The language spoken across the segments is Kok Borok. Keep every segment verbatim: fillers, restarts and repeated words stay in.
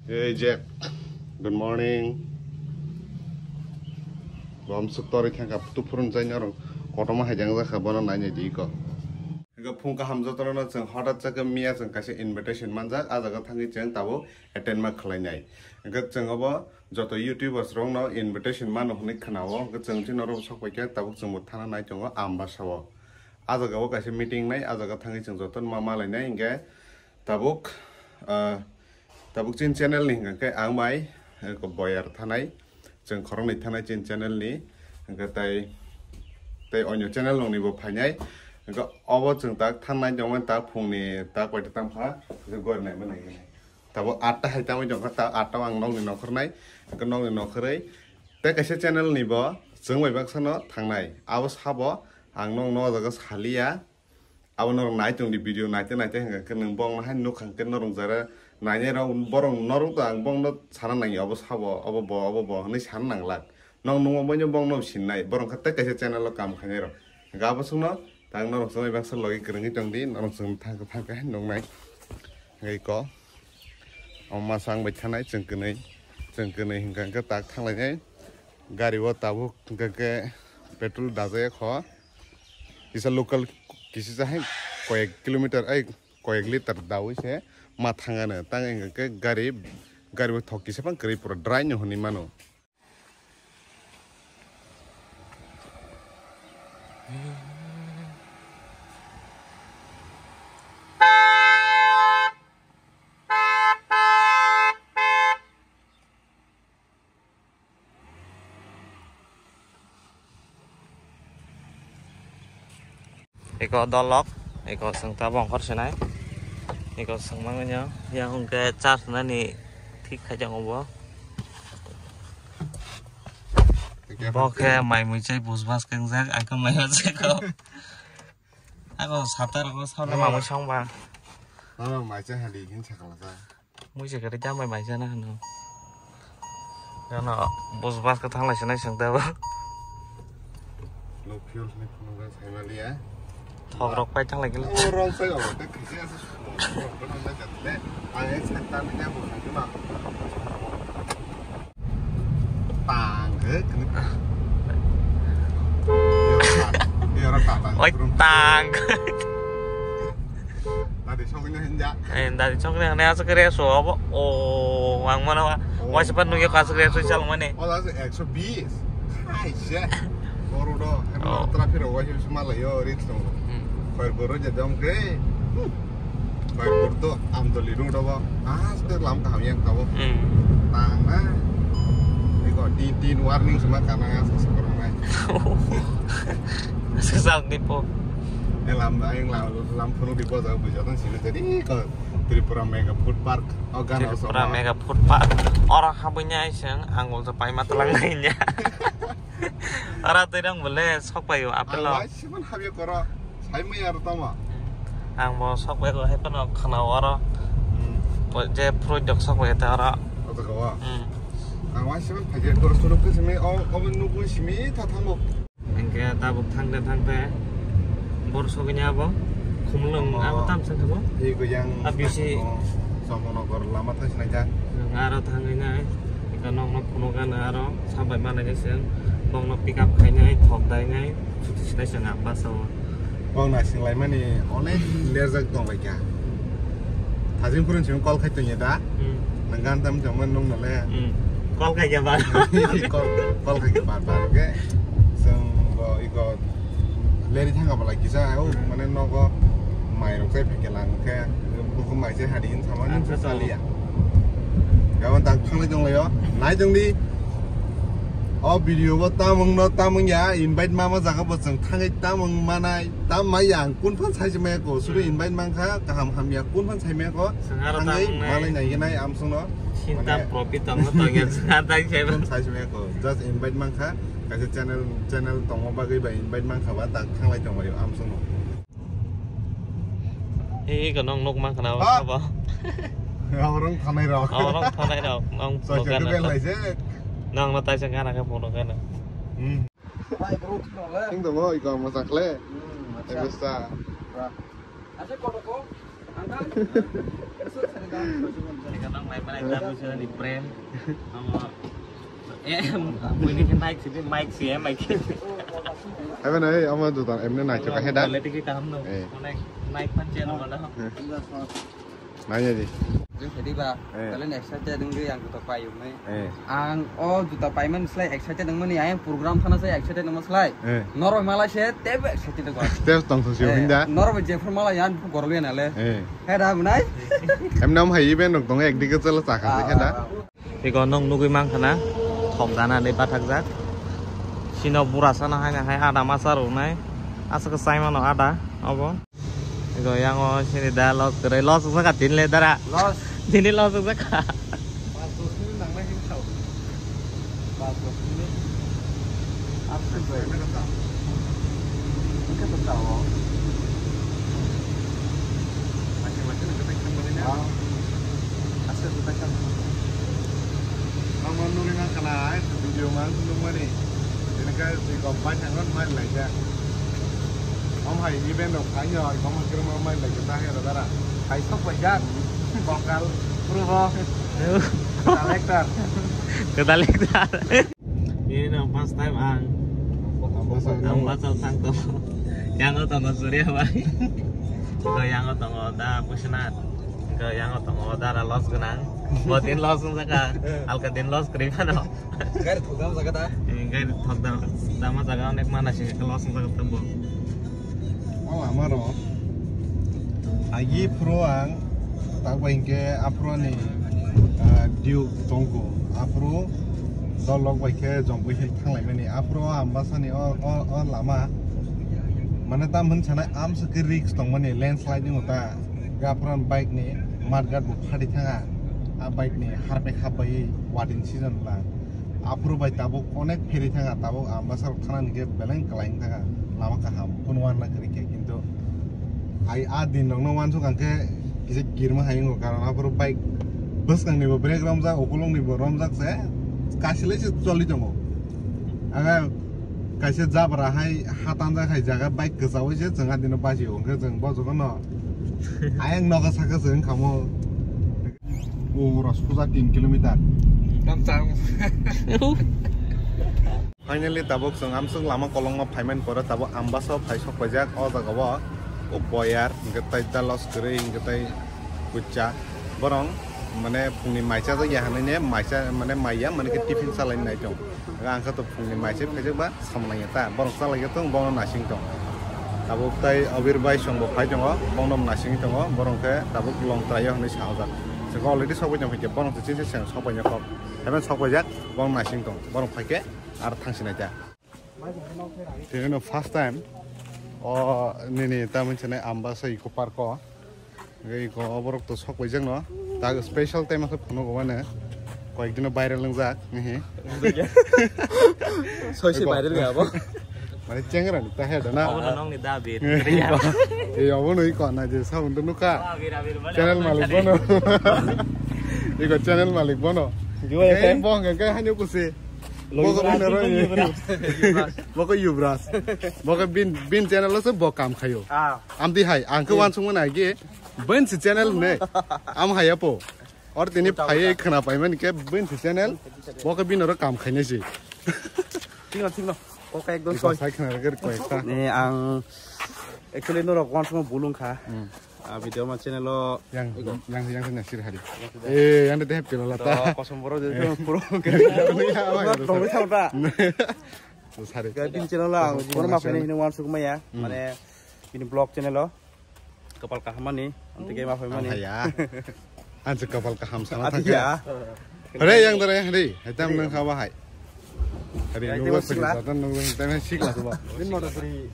Hey Jack, good morning. Bom suk tori thangka tu phurun jai norok kotoma hai jang jakha bono nai nai di ko. Hingke phung kaham jotono chwng hotat chakhe miya chwng kaisa invitation manjak, a jaga thangwi chwng tabuk attend ma khlai nai. Hingke chwng obo joto YouTubers rokno invitation mano hwnwi khnao, hingke chwng chini norok sok paikha tabuk chwngbo thana nai tongo Ambasao. A jaga o kaisa meeting nai, a jaga thangwi chwng jotono ma malai nai hingke. Tabuk, ah, tabuk chini channel ni hingka khe ang bai, eh, ko boyar thanai, chwng khoroknwi thanai chini channel ni, hingka tai, tai onyo channel rok ni bo phainai, hingka obo chwng tak thanai jongmani tak phung ni tak bai tang kha, hingka gor nai mani. Tabuk atta hai tangwi jongkha, tak atta o ang nokni nokhor nai, hingka nokni nokhorwi tei kaisa channel ni bo chwng bai baksa no thangnai, abo sabo ang nokno o jaga saliya. Abo norok nai tong di video naite naite hingka khe nwng bongno hai nukha hingke norok jara nainai rok borok norok to ang bongno sana nangya obo sabo obo bo obo bo hinwi sana nanglak. Nok nungma boino bongno sinnai borok khe tei kaisa channel o kam khainai rok. Hingke abo songno tang norok chwng baksa logi kwrwngwi tong di norok chwng thang thang khe hai nuknai. Hingke ko omo masa ang bai thanai chwng kwnwi chwng kwnwi hingka hingke tak thanglainai gari o tabuk hingka khe petrol dajaya kho. Kisa local kisa hai koyek kilometer ai koyek liter dawi se ma thangano tang hingke gari gari bo thok kisa pang kwrwi pura dry no hwnwi mano. Eko dolok, eko sengta bongkhor sinai. Eko sengmangno yang hwnkhe charge nani thik khai tongo bo. Bo khe mai mui chai bus bas khe wngjak, ako mai mui chai ko. Ako satar ko sauna mamui song ba. Ano mai chai hali hin sakala sa. Mui se kari jamai mai jana hano. Jana bus bas ka thanglai sinai sengta ba. No fuel ni phunukna saimaliya. Thok rok pai thanglai kili. O rok sai o, te khisi asa sumo. Rok na jatle. Ang ek senta ni ne bo khangti ma. Tang he kini. Oi tang. Tadi soknya hinja. Eh, dari chok ni hane asa kere so abo. Oh, ang mana wa. Wa sepan nunggu kasih kere so chal mana. Oh, langsung ekso bis. Hai se. Boru do. Emang traffic ro wa sih semala yo rit dong. Koi boru jadi dong ke. Koi boru do am doli ru do ba. Ah, sudah lam kaham yang tahu. Tang na. Ini kok di di warning semua karena yang seseorang lain. Sesak di po. Eh, lam, yang lam, lam penuh di po jauh bujatan sini. Jadi kok Tripura Mega Food Park. Oh, gan Tripura Mega Food Park. Orang habunya iseng anggul sepai mata lang lainnya. Ora twi rang bole sok pai o apel o. Ang bai sibon habya koro. Sai mui aro tamo. Ang bo sok bai o hai pano khana oro. Hmm. Bo je fruit dok sok bai ta oro. Oto kawa. Hmm. Ang bai sibon phai je koro suruk ke simi o o nubu simi ta thango. Hingke tabuk thangte thangte bor sogini abo khumlwng abo tam sangkha bo. Hi gojang abisi. Somonogor lama thang sinai ta. Aro thangwi nai. Ika nokno phunukgano aro sabai manai se chwng bokno pick up khainai thok dainai chuti sinai chwng ang basa o. Bok naising laimani onek lerjak tong lai kha. Thajin phurun simi call khai tongya da. Hmm. Nang gan tam jongman nung nale. Hmm. Call khai kha ba. Call, call khai kha ba ba ke. Chwng bo iko leri thang ka bala kisa o mane nogo mai rok chai phai khe lang khe buku mai chai hadi hin sama nung chaliya. Gabon tak thanglai tonglaio, nai tongdi. O video bo tamung no tamung ya, invite mama jaga bo chwng thangwi tamung manai, tam mai ya ang kun phan sai se maya ko, suru invite mang kha, kaham ham ya kun phan sai maya ko, thangwi malai nai nai am sung no. Sinta profit tong no tong ya, sai se maya ko, just invite mang kha, kaisa channel, channel tongo bagwi ba invite mang kha ba tak thanglai tonglaio am sung no. Hi ko nong nuk mang khana ba. Aborong thanai rok. Aborong thanai rok. Nong nuk kana. Nong no taisa kana khe phone kana. Hmm. Sing tongo iko masa khle. Hmm, acha. Ebesta. Acha koto ko. Eka nang mai mana ita bisa ni brand. Amo. Eh, buini ke naik sini, mic sih ya, mic. Ebe nai, amo dutan emne naik ka heda. Quality ke kaham no. Eh. Naik pan channel mana? Nanya di. Jeng khedi ba. Eh. Kalian excited dengge yang kita payung nih. Eh. Ang o juta payment selai excited nang mani, ayang program thana selai excited nang selai. Eh. Norok malai se tebe excited ko. Tebe tong sosio hinda. Norok jephar malai yan gorol ya nale. Eh. Heda bunai. Em nam hai event rok tong ek dige chala chakha se heda. Iko nong nugui mankha na thok dana ni bathakjak. Sino bura sana hai na hai ada masa rok nai. Asa ke sai mano ada obo. Ego yang o sini da los kere los wngkha tini le dara. Los. Tini los wngkha. Pas dos minute nang nai hin sao. Pas dos minute. Apa tu bai? Ini kata tahu. Macam-macam kita kan boleh ni. Ah. Asal kita kan. Mama nuri nang kena ai video mang nung mani. Ini kan si kompai hangon mai lai ja. Om hai event rok phai no, om hai krum mai lai ja, hai ra dara. Hai sok bai ja. Bokal, prubo. Collector. Collector. Ini no first time ang. Ang baca tang to. Yang o tongo Surya bai. Ko yang o tongo da Pusna. Ko yang o tongo da ra los gunang. Bo din los gunang ka. Alka din los kri mano. Gari thokdam jaga da. Gari thokdam. Dama jaga onek mana sih los jaga tembo. O lama ro. Agi pro ang tak bai hinkhe aphro ni, ah, Duke tongko. Aphro dolok bai khe Jompo Hill thanglai mani. Aphro Ambasani o, o, o lama. Mane tam hin sanai amsa khe risk tong mani, landslide ni ta. Gaphran bike ni mudguard bo phadi thanga. A bike ni harpek hap bai wading season la. Aphuru bai tabuk onek pheri thanga, tabuk Ambasa rok thana ni khe beleng kwlai wng thanga, lama kaham, kunu wanna kwrwi khe, kintu ai a din rok no wansuk ang khe kisa girma hai wngo, karon aphuru bike bwskang ni bo brake romjak, ukulung ni bo romjak se, kasilai se choli tongo. Ang kaisa jabra hai ha tanjak hai jaga bike kwchaui se chwng a dino bachio, hwnkhe chwng bo jogo no ayang nogo saka se wngkha mo. O Rospuja tin kilometer. Kamchang. Finally, tabuk chwng amswk lama kolokma phaimani pore tabuk Ambasa phai sok paijak o jaga o. O boyar, hwnkhe tai dalos kwrwi, hwnkhe tai kucha. Borong, mane, phungni mai chajak ya hinwi ne, mai cha-, mane, mai ya, mane khe tiffin chalaini nai tong. Ang khe to phungni mai se phaijak ba, samlai ya ta. Borok chalai ya tong, bono nasing tong. Tabuk tai Abir bai song bo phai tongo, bono nasing tongo, borok khe tabuk long trai ya hinwi sa ojak. Chwng already sok bai tong phai khe, borok se chini se chwng sok bai ya kok. Hemen sok bai jak, borok nasing tong, borok phai khe ar thang sinai ta. Tini no first time o nini tamoni chini Ambasa Eco Park o. Hwnkhe eko oborok to sok paijak no. Tak special time khe phunuk o mane. Koyek dino viral wngjak, hihi. Soi se viral ga abo. Mane chengra ni ta he da na. Abo no nong ni da bir. Ei, abo no iko na je sound nukha. Abir, abir, mane. Channel malik bono. Iko channel malik bono. Ei, bong ke hanyo kusi. Boko Yuvraj, bino ro Yuvraj. Boko Yuvraj. Boko bin, bin channel o se bo kam khayo. Ah. Amtwi hai, ang khe wansukmani agi, bensi channel ne. Am hai apo. Or tini phaiwi khwna paimani khe bensi channel. Boko bino ro kam khainai si. Thikno, thikno. Kok ekdom soi. Sai khwna rwgwi koi kha. Ne ang actually norok wansukma bulung kha. Hmm. Ah, video ma channel o yang, yang, yang sini sir hari. Eh, yang de happy lala ta. Kosom boro de puro. Ya, ya, ya. Tong ta. Sari. Ga bin channel o ang jibon ma phai ni wansukma ya. Hmm. Mane ini vlog channel o. Kapal kaham mani, anti ke ma phai mani. Ya. Ansi kapal kaham sana thang ya. Hare yang dare hari. Hai tam nang khawa hai. Hari nunggu sikla. Nunggu tam sikla suba. Din motor suri.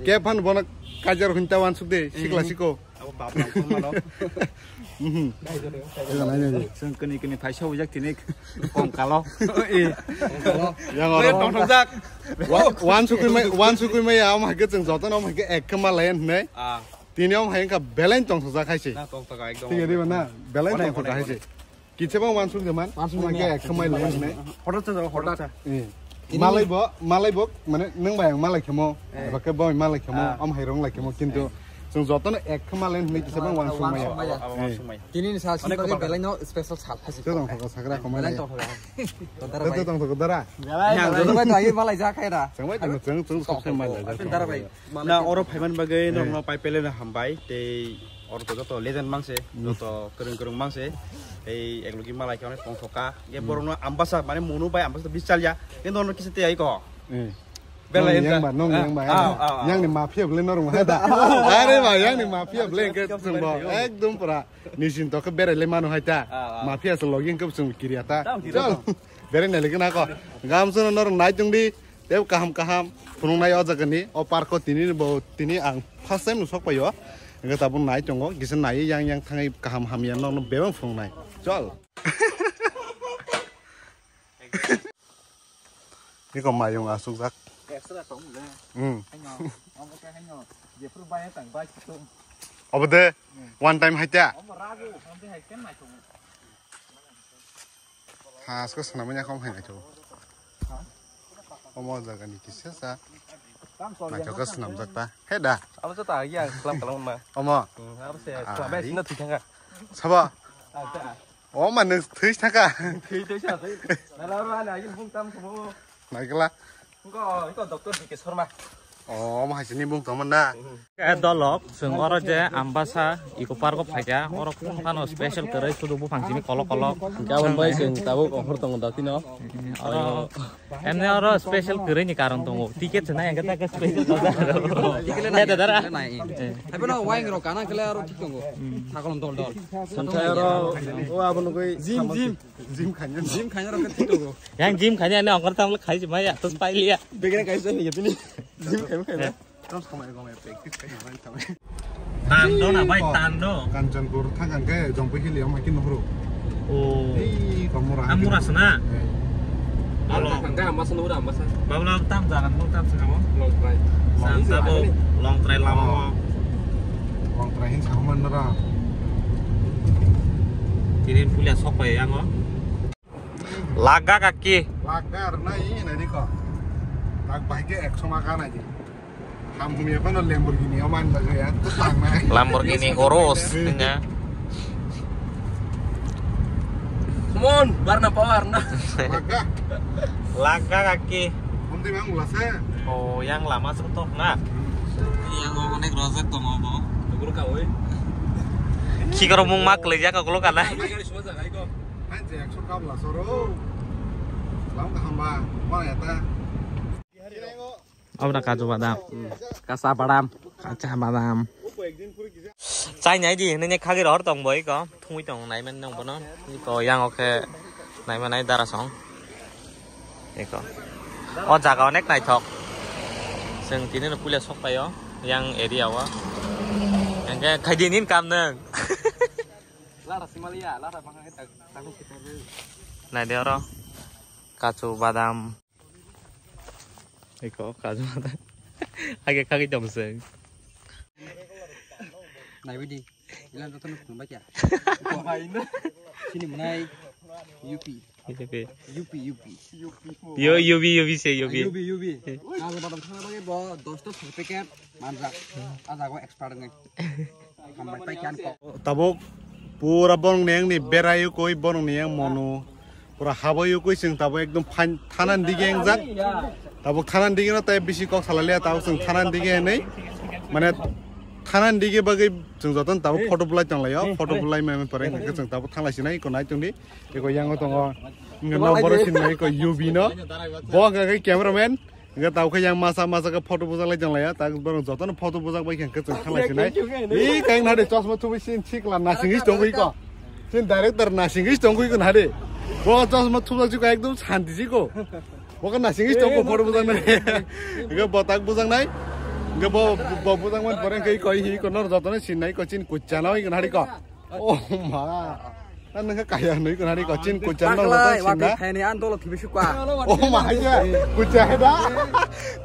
Ke phan bonak kajar hunta wansuk de, sikla siko. Abo bap nang phone malo. Mhm. Ega nai nai. Seng keni keni phai sa ujak tinik. Kong kalo. Eh. Kong kalo. Yang orang tong tong jak. Wan sukui mai, wan sukui mai ya, om hake cheng joto om hake ek kema layan ne. Ah. Tini om hai ka belain tong thok jak hai se. Na tong thok ekdom. Tiga riba na, belain tong thok hai se. Kitse bang wansuk de man. Wansuk de man. Ek khamai lai ne. Horat cha, horat cha. Eh. Malai bo, malai bo, mane nang bai ang malai khemo. Eh. Eba ke bo malai khemo, ah, am hai rong lai khemo, kintu, eh, Chwng jotono ek khe malen hinwi kisa bang wansukmaya. Wansukmaya. Eh. Tini ni sal sini bagwi belai no special sal hasi. Tong thok sakra khomai. Belai tong thok. Tong thok dara. Yang joto bai dagi malai ja khaira. Chwng bai tong chwng chwng sok se malai. Dara bai. Na oro phaiman bagwi norokno pai pele na hambai tei oro to joto legend mangse, joto kwrwng kwrwng mangse. Ei eklogi malai khe onek tong thok ka. Ye borokno ambasa mane munu bai ambasa bichal ya. Ye norokno kisa tei ai ko. Belai yang ba, nong yang ba. Yang ni mafia bole norong hai da. Are ba, yang ni mafia bole ke sung bo. Ekdom pura nisin to ke berai le manu hai ta. Mafia se logi ke sung kiriya ta. Chal. Berai ne lagi na ko. Gam sung norong nai tung di. Tei kaham kaham phunuknai o jaga ni, o park o tini bo, tini ang first time no sok paio. Hingke tabuk nai tongo, kisa nai yang yang thangai kaham hamya no bebak phunuknai. Chol. Niko mayung asukjak. Extra tong le. Hmm. Haino, amo ke haino, jephru bai tang bai tong. Obo de, one time haita. Omo ragu, omo de hai ken nai tong. Hasko swnamwi nakhong hai naithogo. Omo jagani kisa sa naithogo swnamjak ta. He da. Abo jota ya kalam kalam ma. Omo. Hmm, abo se. Ai. Swnamwi sino thwi thanga. Sabo. Ah, ta. O ma nung thwi thaka. Thwi thwi sa thwi. Nala ro ana agin bung tam sabo. Naikla. Iko, iko Doctor B K Sharma. Oh, omo hai sini bung tongmon na. Eh, dolok, chwng oro je Ambasa Eco Park o phaikha, oro kung phano special kwrwi sudu buphang simi kolok kolok. Gabon bai chwng tabuk offer tongo dakti no. Oro, emne oro special kwrwi ni karon tongo. Ticket se nai, ang kata special tongo. Ticket le nai. Dara. Nai. Eh. Hai bono wine ro kana kele aro thik tongo. Thakon dol dol. Santai oro, o abo nugui. Jim, jim. Jim khaina. Jim khaina rok thik tongo. Yang jim khaina ani ongkor tam khai jima ya, tos pai liya. Begre kai jani ya tini. Jim khaima khaima. Terus khamai khamai practice khaina bai khamai. Tando na bai, tando. Kanchanpur thangkang ke jongpui hili ama kin horo. Oh. Ei kamura. Amura sana. Alo. Thangka amasa nura amasa. Babla tam jagan mo tam sana mo. Long try. Sam tabo long try lama mo. Long try hin sama nara. Tinin pulia sok pai yango. Laga kaki. Laga arna ini nadi ko. Tak bahke ekso makan aja. Ham humya kono Lamborghini o man bagwi ya, to tangnai. Lamborghini Urus nya. Come on, barna power na. Laga. Laga kaki. Bumdi mang ulase. Oh, yang lama sebetok na. Yang onek rojak tongo bo. Tuguru ka oi. Chikoro mung mak le jak ko kana. Gari semua jaga iko. Hai je ekso kabla soro. Lam kaham ba. Mana ya ta? Abra kaju badam. Kasa badam. Kacha badam. Chai nai di, nini khagi rohor tong boi ko. Thungwi tong nai man nong bono. Ko yang oke nai manai dara song. Eko. O jaga onek naithok. Chwng tini no puila sok paio. Yang area o. Yang ke khaidi nin kam nang. Lara simaliya, lara bangkhe tak tak kita. Nai de oro. Kachu badam. Eko kaju mata. Age kagi dong se. Nai bidi. Ilan joto nuk tumba kya. Sini menai U P. U P. U P, U P. Yo, U B, U B se, U B. U B, U B. Kaju badam thana bagi bo dos to packet manjak. Aja go expert ngai. Hambai pai kyan ko. Tabuk pura borong neng ni berai koi borong ni yang mono. Pura habo yukui chwng tabuk ekdom phan-, thanan dige engjak. Tabuk thanan dige no tai bisi kok salaliya tabuk chwng thanan dige hinwi. Mane thanan dige bagwi chwng jotono tabuk photo bulai tonglaio. Photo bulai mane pore hwnkhe chwng tabuk thanglai sinai iko nai tongdi. Iko yango tongo. Nokboro sinai iko U B no. Bo hwnkhe cameraman. Hingke tau khe yang masa masa khe photo bujak lai jang laiya, tak borok jotono photo bujak bai khe chwng khalai sinai. Ih, kaing nade chosma thubi sin sikla nasingwi tongwi ko. Sin director nasingwi tongwi ko nade. Bo chosma thubak jiko ekdom santi jiko. Bo khe nasingwi tongo photo bujak nai. Hingke bo tak bujak nai. Hingke bo, bo bujak man pore hingke iko, iko nor jotono sin nai ko chin kuchana oi nade ko. Oh ma. Nang kaya nui ko nari ko chin kuchan no Paklai, to chin na. Wakai khaini an dolo thibi sukwa. Oh my god. Kucha he da.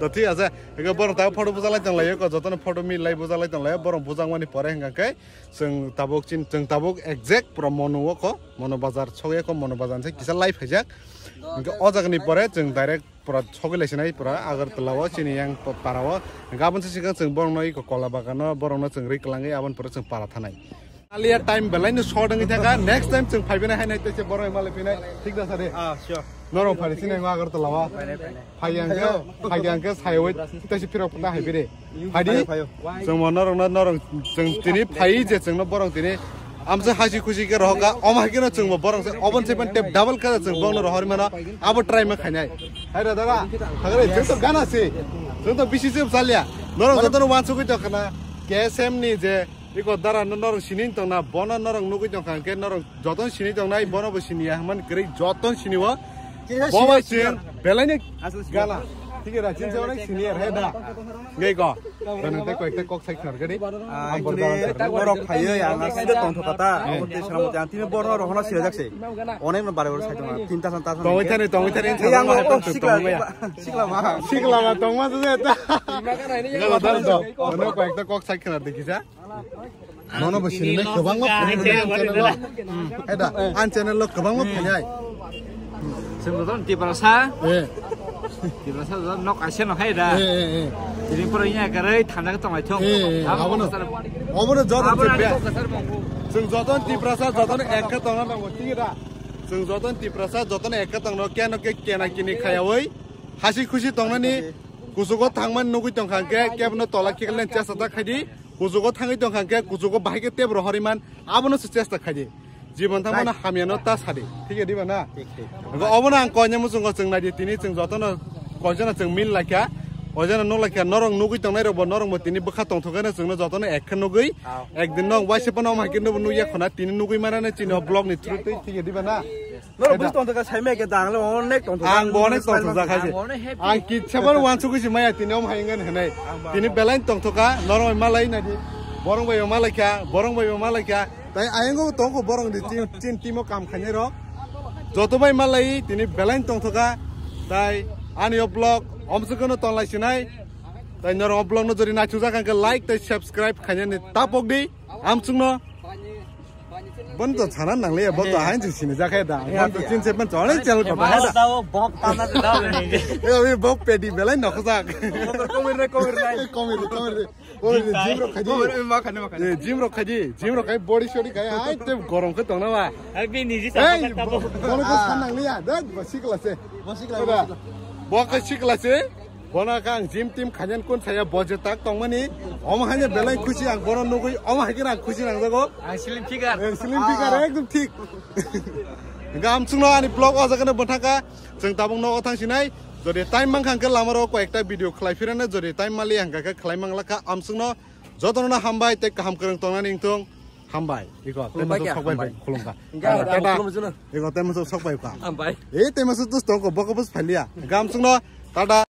To thik ase. Ega borok ta photo bujalai tong lai ko jotono photo mi lai bujalai tong lai borok bujang mani pore hingka khe chwng tabuk chin chwng tabuk exact pura mono o ko mono bazar chogya ko mono bazar se kisa live haijak. Hingke o jaga ni pore chwng direct pura sogwi lai sinai pura Agartala o chini yang pa-, para o. Gabon se sikang chwng borok no iko kola bagan o borok no chwng ri kwlangwi aboni pore chwng para thanai. Alia time belai no short wngwi thaka next time chwng phaibi nai hai nai tei se borok malai phinai thik da sare. Ah, sure. Norok phari sinai Agartala o. Phai phai nai. Phai yang ke phai yang ke sai wai tei se phirok ta hai bire. Phadi, phaio, phaio. Chwng bo norok no, norok chwng tini phai je chwng no borok tini amsa hasi khusi khe rohok ka, omo hai khe no chwng bo borok se, obon se ban tep double khe chwng bong no rohor mano, abo try ma khainai. Hai da dara, hagre, chwng to gana se, chwng to bisi se chalia. Norok joto no wansugwi tong khana, K S M ni je, iko dara no norok sini tong na, bono norok nugwi tong kha, hwnkhe norok joto sini tong nai, bono bo sini ya, hwnman kwrwi joto sini o. Bo bai chwng belai ni gana. Thik da, chini se onek senior he da. Ngai ko. Nang tei koi tei kok sai khar gani. Ah, actually, borok phaiyo ya, ang sida tong thok kata. Ang tei sana mate, ang tini borno rohona sira jakse. Onek no bare oro sai tong, tinta san ta san. Tongwi thani, tongwi thani. Yang o sikla, sikla ma. Sikla ma tongma se ta. Ngai ko dan do. Ono koi tei kok sai khar dekhi sa. Mono bo sini kwbangma phai channel o. Hai da, an channel o kwbangma phai. Chwng to Tiprasa. Eh. Tiprasa to nok asia no hai da. Eh, eh, eh. Tini pura inya karai thanda tong lai thong. Eh, eh, abono. Abono joto. Chwng joto Tiprasa joto ek khe tongna nango tini da. Chwng joto Tiprasa joto ek khe tongno keno ke kena kini khayawi. Hasi khusi tongnani kusugo thangmani nugwi tongkha ke kebno tola kiklen chesa ta khaidi. Kuchugo thangwi tongkha hwnkhe kuchugo bahai khe tep rohorwi man, abono se chesta khaidi. Jibon thangmano hamyano ta sadi. Thik ya diba na? Thik, thik. Hwnkhe obono ang koinai muchungo chwng naidi tini chwng jotono koijono chwng mil laikha. Ojono nuk laikha norok nugwi tongnai rokbo norokbo tini bwkha tongthokgeno chwngno jotono ek khe nugwi. Ekdin no waisa phano omo hai khe nukya khona tini nugwi manane chini o vlog ni through twi thik ya diba na? Norok buji tongthok kha, saimai khe dang le onek tongthok. Ang bo onek tongthok jak hai se. Ang bo onek happy. Ang kitsa bar wansugwi se maya tini om hai ngan hinai. Tini belai tongthok kha, norok bai malai nadi. Borok bai malai kha, borok bai malai kha. Tai ayang bo tongkho borok ni chin, chin timo kam khainai rok. Joto bai malai tini belai tongthok kha. Tai ani o vlog omsukano tonglai sinai. Tai norok o vlog no jori naithok jak khe like tai subscribe khainani tapok di. Amsukno. Bon to sana nang le, bon to hain sini jak hai da. Bon to chin se pan chole chel ko ba da. Bok ta na da ni. E, obi bok pedi belai nok jak. Komir re, komir re. Komir, komir re. Oi, gym rok khaidi. Komir, ma khane, ma khane. E, gym rok khaidi. Gym rok khai body shody khai. Ai, te gorom khe tongna ba. Ai, bi ni ji sa. Ei, ta bo. Bo ko san nang le ya. Da, bo sikla se. Bo sikla, bo sikla. Bo ka sikla se. Bono khe ang gym team khainani kun saya bo je tak tongmani, omo haino belai khusi ang bono nugwi, omo hai khe ang khusi nangjago. Ang slim figure. Eh, slim figure, ekdom thik. Hingkhe amsukno ani vlog o jaga no bwthaka, chwng tabuk nogo thang sinai, jodi time mankha hingkhe lama rogo koi ekta video khlai phirano, jodi time mali hingkha khe khlai manglakha, amsukno jotono hambai tei kaham kwrwng tongnani wngthung. Hambai, iko, khulumbai tei khe, sok bai hambai. Khulumkha. Hingkhe ang tata, khulumjano. Iko, tei sok bai kha. Hambai. Eh, tei sok tus tongko, boko bus phalia. Hingkhe amsukno, tata.